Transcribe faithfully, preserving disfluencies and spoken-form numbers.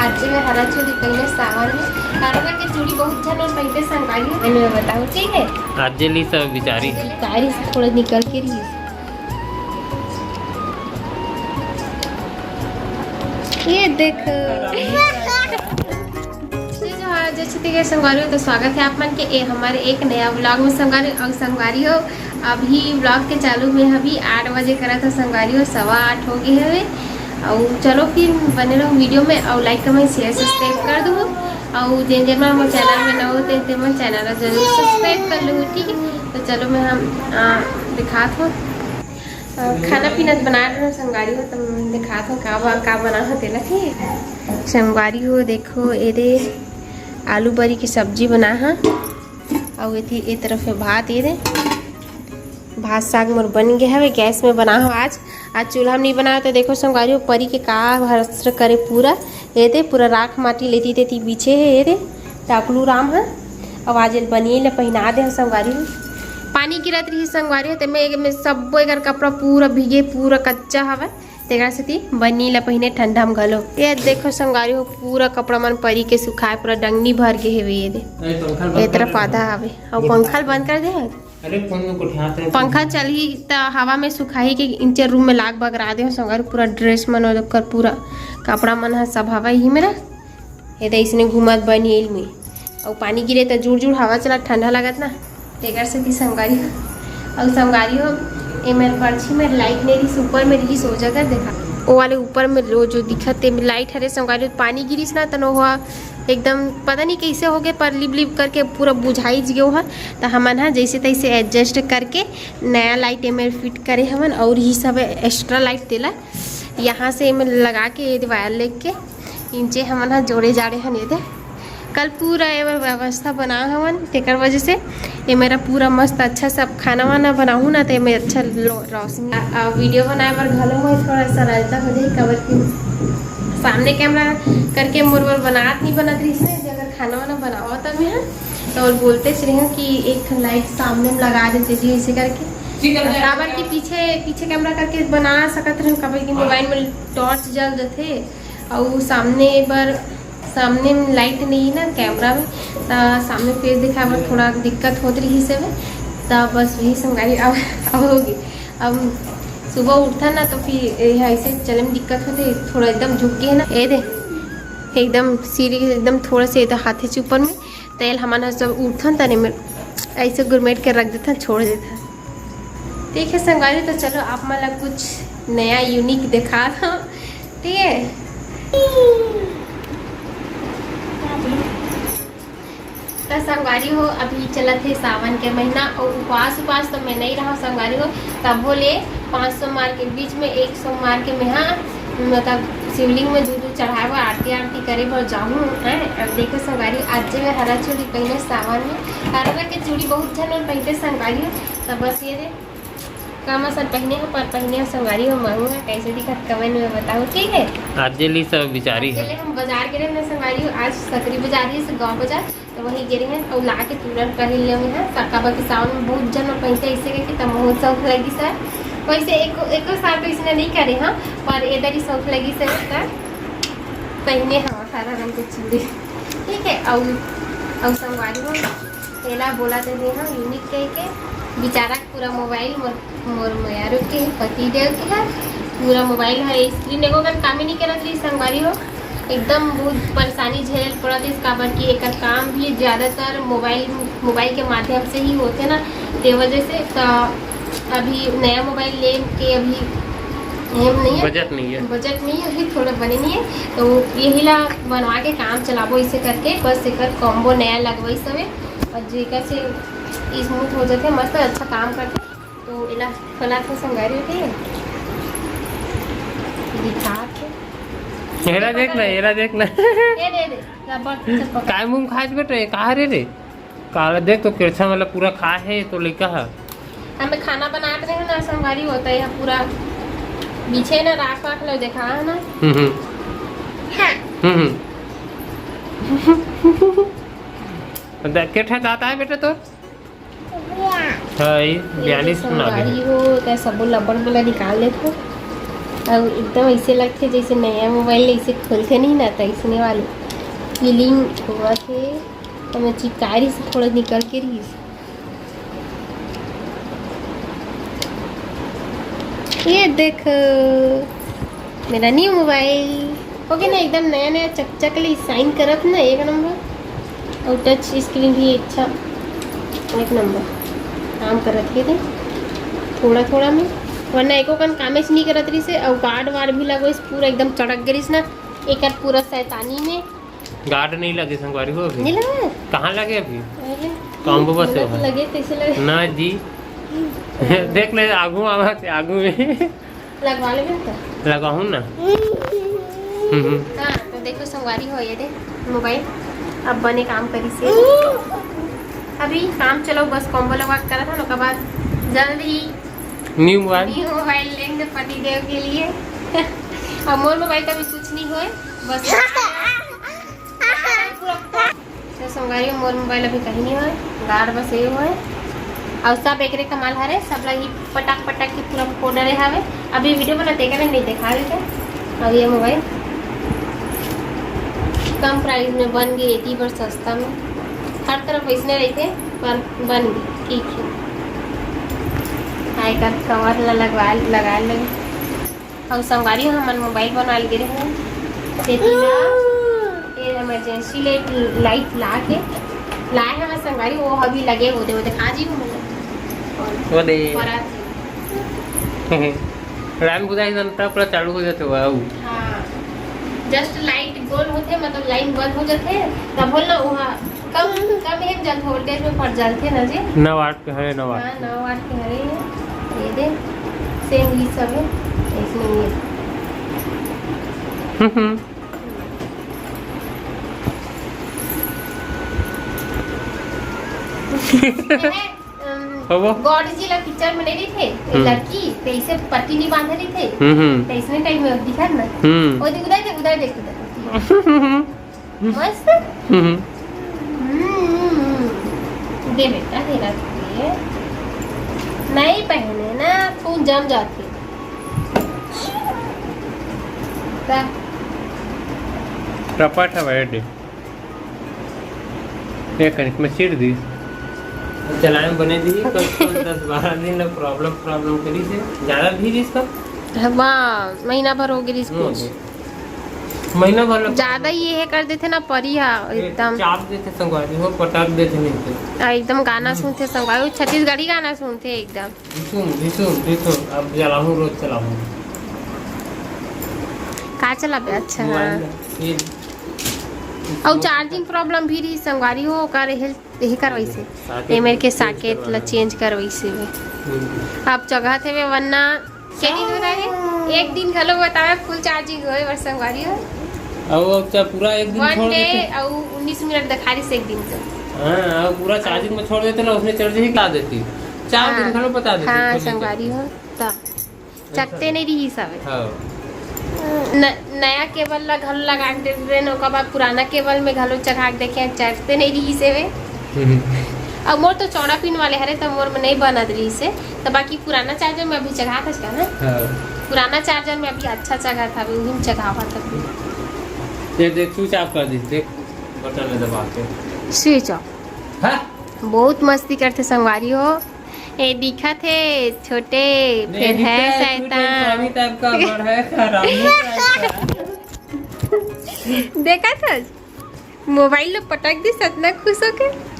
आज मैं हरा चूड़ी पहने सावन में। हरा रंग के चूड़ी बहुत झन मन पहनथे संगवारी हो, मैं बताहूँ, ठीक है? आज जे ली सब बिचारी। तारी से थोड़ा निकल के रही। ये देखो। जय जोहार, जय छत्तीसगढ़ संगवारी हो, तो स्वागत है आप मन के ए हमारे एक नया vlog में संगवारी। और संगवारी हो, अभी vlog के चालू में अभी आठ बजे करत हो संगवारी हो, सवा आठ हो गए हवे। और चलो फिर बने रहो वीडियो में और like, comment, share, subscribe कर दो। और जेन जेन मन मोर चैनल में नवा होते हैं, ते मन चैनल ला जरूर subscribe कर लो, ठीक है? तो चलो मैं हम, आ, दिखात हूँ। अ, खाना पीना तो बना रहे हो संगवारी हो, तुम दिखात हो का बा-, का बना हो तेला, ठीक है? संगवारी हो देखो, ये दे आलू बरी की सब्जी बना हा, और ये थी, ये तरफ है भात, ये दे भात साग मोर बन गया है, गैस में बना हो आज। आज चूल्हा में नहीं बनाया तो देखो संगवारी हो, परी के का हसर करे पूरा, ये दे पूरा राख माटी लेती तेती पीछे है, ये दे टाकलू राम है। अब आज एल बनिए ले पहिना दे हो संगवारी हो। पानी गिरत रही संगवारी हो, ते में, में सब्बो एकर कपड़ा पूरा भीगे, पूरा कच्चा हवे, तेकर सेती बनी ले पहिने ठंडा में घलो। ये देखो संगवारी हो, पूरा कपड़ा मन परी के सुखाए, पूरा डंगनी भर गे हेवे, ये दे। अरे, पंखा बंद ए तरफ कर दे। आधा हवे, और ये पंखा बंद कर दे। अरे, फोन में कुछ हाथ है। पंखा चलही त हवा में सुखाही के इंचे रूम में लाग बगरा दे हो संगवारी, पूरा ड्रेस मन ओकर पूरा कपड़ा मन ह सब हवा इही मेरा। ये तो इसने घूमत बनियल में, अउ पानी गिरे त जुड़ जुड़ हवा चला, ठंडा लगत ना, तेकर सेती संगवारी हो। अउ संगवारी हो, ए मेर पर्ची में लाइट नहीं रही, ऊपर में रही, सो जगह देखा, ओ वाले ऊपर में जो, जो दिखत ते लाइट हरे संगवारी हो, पानी गिरिस ना तनो हुआ एकदम पता नहीं कैसे हो गए, पर लिप लिप करके पूरा बुझाई गयो है। तो हमन हा जैसे तैसे एडजस्ट करके नया लाइट एमे फिट करे हवन, और ही सब एक्स्ट्रा लाइट तेला यहाँ से एमे लगा के, ये वायर लेके इंचे हमन हा जोड़े जाड़े हन। ये दे, कल पूरा ये व्यवस्था बना हवन, तेकर वजह से ये मेरा पूरा मस्त अच्छा सब खाना वाना बनाहूँ ना, तो ये में अच्छा लो-, रोशनी। आ, आ, वीडियो बनाए बर घलो मोर थोड़ा सा रहता हो जाए, काबर कि सामने कैमरा करके मोर बर बनात नहीं बनत रही से, अगर खाना वाना बनाओ तब मैं, तो बोलते रहे कि एक ठन लाइट सामने में लगा देते जी, ऐसे करके। काबर कि पीछे, पीछे कैमरा करके बना सकत रहे, काबर कि मोबाइल में टॉर्च जल जथे, और सामने बर, सामने में लाइट नहीं है ना कैमरा में, त सामने फेस दिखाए बर थोड़ा दिक्कत होत रही से, त बस वही संगवारी अब, अब होगी। अब सुबह उठता ना तो फिर ये ऐसे चले में दिक्कत होते, थोड़ा एकदम झुक के है ना, ये दे एकदम सीढ़ी एकदम थोड़ा से इधर हाथे से ऊपर में, तेल हमन ह सब उठन तने में ऐसे गुरमेट के रख देथन, छोड़ देथन। ठीक है संगवारी, तो चलो आप मन ला कुछ नया यूनिक दिखा दो, ठीक है। तो संगवारी हो, अभी चलत हे सावन के महीना, और उपवास उपास तो मैं नहीं रहा संगवारी हो, तभो ले पाँच सोमवार के बीच में एक सोमवार के मैं हा, मतलब शिवलिंग में दूध चढ़ाए बर, आरती आरती करे बर जाहूँ, हैं। अब देखो संगवारी, आज जे मैं हरा चूड़ी पहने सावन में, हरा रंग के चूड़ी बहुत झन मन पहनते संगवारी हो, तो बस ये दे कम असन पहने हो, पर पहने हो संगवारी हो, महू है, कैसे दिखत कमेंट में बताओ, ठीक है। आज जे ली सब बिचारी आज जे है। ले हम बाजार गे रहे ना संगवारी हो, आज सकरी बाजार ही से गाँव बाजार, तो वही गे रहे हैं और ला के तुरंत पहन ले हुए हैं। काबर कि सावन में बहुत झन मन पहनते ऐसे करके, तो बहुत शौक लगी सर। वैसे एको, एको साल तो इसने नहीं करे हाँ, पर इधर ही शौक लगी सर, तो पहने हाँ हरा रंग के चूड़ी, ठीक है। और, और संगवारी हो, एला बोला देने हाँ यूनिक कह के, बेचारा पूरा मोबाइल मोर, मोर मयारू के पति देव के है, पूरा मोबाइल है, स्क्रीन एगो अगर काम ही नहीं करत रही संगवारी हो, एकदम बहुत परेशानी झेले पड़त है, काबर कि एकर काम भी ज़्यादातर मोबाइल, मोबाइल के माध्यम से ही होते ना, ते वजह से। तो अभी नया मोबाइल ले के अभी एम नहीं है, बजट नहीं है। बजट नहीं है, अभी थोड़ा बने नहीं है, तो यही ला बनवा के काम चलाबो इसे करके, बस एकर कॉम्बो नया लगवाई सवे, और जेकर से स्मूथ हो जाते, मस्त अच्छा काम करते। तो एला खोला था संगवारी के, दिखा के। एला देख ना, एला देख ना। ये दे दे, रबर से पकड़। काय मुंह खाज बेटा, ये कहा रे रे? काला देख तो किरछा वाला पूरा खा है तो लइका है। हमें खाना बनात रहे ना संगवारी होता है पूरा पीछे ना राख वाख लो देखा है ना। हम्म, हम्म। हाँ। हम्म, हम्म। तो देख के ठकाता है बेटा तो। हाँ, ये ये बयालीस तो बना दे। संगवारी हो, तो सबो लबड़ वाला निकाल लेथो। अउ एकदम ऐसे लगथे जैसे नया मोबाइल ऐसे खोलथे नहीं ना, त ऐसने वाले फीलिंग होवत हे। त मैं चिपकाए रहिस, थोड़ा निकल के रहिस। ये देखो, मेरा न्यू मोबाइल हो गया ना, एकदम नया नया चकचक ले शाइन करत ना, एक नंबर। और टच स्क्रीन भी अच्छा, एक नंबर काम करत हे दे, थोड़ा थोड़ा में, वरना एको कन कामेच नहीं करत रहिस हे। और गार्ड वार्ड भी लगो, इस पूरा एकदम चढ़क गिरिस ना, एक पूरा शैतानी में। गार्ड नहीं लगे संगवारी हो अभी। नहीं लगे? कहाँ लगे अभी? अरे, कॉम्बो बस मतलब है। लगे, कैसे लगे? ना जी। देख ले, आगू आवा के आगू में। लगवा लेबे ना तो। लगाहूँ ना। हम्म, हम्म। हाँ, तो देखो संगवारी हो, ये दे मोबाइल अब बने काम करिस हे। अभी काम चलो, बस कॉम्बो लगवा के करत हन, ओकर बाद जल्द ही न्यू मोबाइल। न्यू मोबाइल लेंगे पति देव के लिए। अब मोर मोबाइल का भी कुछ नहीं होए, बस तो संगवारी हो, मोर मोबाइल अभी कहीं नहीं होए, गार्ड बस ये होए। और सब एकरे कमाल हरे, सब ला ही पटक पटक के पूरा फोड़ डरे हवे। अभी वीडियो बनाते करे नहीं दिखावे के। और ये मोबाइल कम प्राइस में बन गई, एटी बर सस्ता में। हर तरफ वैसने रहते, पर बन गई, ठीक है। आय कर कवर ला लगवा, लगा ले। अउ संगवारी हो, हमन मोबाइल बनवाए गे रहे, सेती ला ये इमरजेंसी लाइट, लाइट ला के लाए हवे संगवारी, वो अभी लगे होते होते खा जी हमन। वो दे। बरात जी। राम बुझाई जन तब पूरा चालू हो जाते हुआ। हाँ, जस्ट लाइट गोल होते, मतलब लाइन बंद हो जाते, तब बोल ना वहाँ कम, कम एक जल वोल्टेज में पड़ जाते ना जी। नौ वाट के हरे, नौ वाट। हाँ, नौ वाट के हरे। ये दे, सेम ही सब है, इसमें ये। हम्म, हम्म। है, अम, हवो। गॉड जी ला पिक्चर में नहीं दिखे, हम्म। लड़की, तो इसे पट्टी नहीं बांधे दिखे, हम्म, हम्म। तो इसने टाइम में दिखा ना। हम्म। वो देख, उधर देख, उधर देख, उधर देख। हम्म। मस्त। हम्म। हम्म। दे बेटा, हे रख दे। नहीं पहने ना, खून जम जाती। का? रपट है भाई, दे। ये कनिक में चीर दी। चलाए में बने दी, कम से कम दस बारह दिन ला प्रॉब्लम, प्रॉब्लम करी से। ज्यादा भी रिस्क? हाँ, महीना भर हो गई रिस्क। हम्म। महीना भर ल- ज्यादा ये है कर देथे ना परी हा, ये एकदम चाप देथे संगवारी हो, पटक देथे नहीं तो। आ, एकदम गाना हम्म। सुनथे संगवारी, वो छत्तीसगढ़ी गाना सुनथे एकदम। ढिसुम, ढिसुम, ढिसुम, अब चलाहूँ, रोज चलाहूँ। का चलाबे? अच्छा, हाँ। मोबाइल में, ये अउ चार्जिंग प्रॉब्लम भी रही संगवारी हो, ओकर हेल्थ यही करवाइसे। साकेत एमेर के साकेत ला चेंज करवाइसे। हम्म। अब जगह थे वे वन्ना के दिन बताए, एक दिन घलो बताए फुल चार्जिंग होए बर संगवारी हो। अब अच्छा पूरा एक दिन वन छोड़ डे देते। अउ उन्नीस मिनट दिखा रही से एक दिन से। हाँ, अब पूरा चार्जिंग में छोड़ देते ना, उसने चार्जिंग ही ला देती। चार दिन हाँ। घलो बता देती, हाँ, छोड़ देती। संगवारी हो, त चकते नहीं रही सब। हाँ। न-, नया केबल ला घलो लगा के दे रहे, ओकर बाद पुराना केबल में घलो चघा के देखे, चकते नहीं रही से वे। हम्म। अब मोर तो चौड़ा पिन वाले हरे, तो मोर में नहीं बनत रही से, तो बाकी पुराना चार्जर में अभी चघा था ना। हाँ। पुराना चार्जर में अभी अच्छा चघा था, अभी उही में चघावा था। ये देख, स्विच ऑफ कर दी, देख, बटन में दबा के। Switch off. हाँ? बहुत मस्ती करथे संगवारी हो। ए दिखत हे छोटे, नहीं, फेर दिखता है है, छोटे शैतान। स्वामी टाइप का बड़ है, हरामी टाइप का। देखत हस? मोबाइल लो पटक दिस, अतना खुश होके।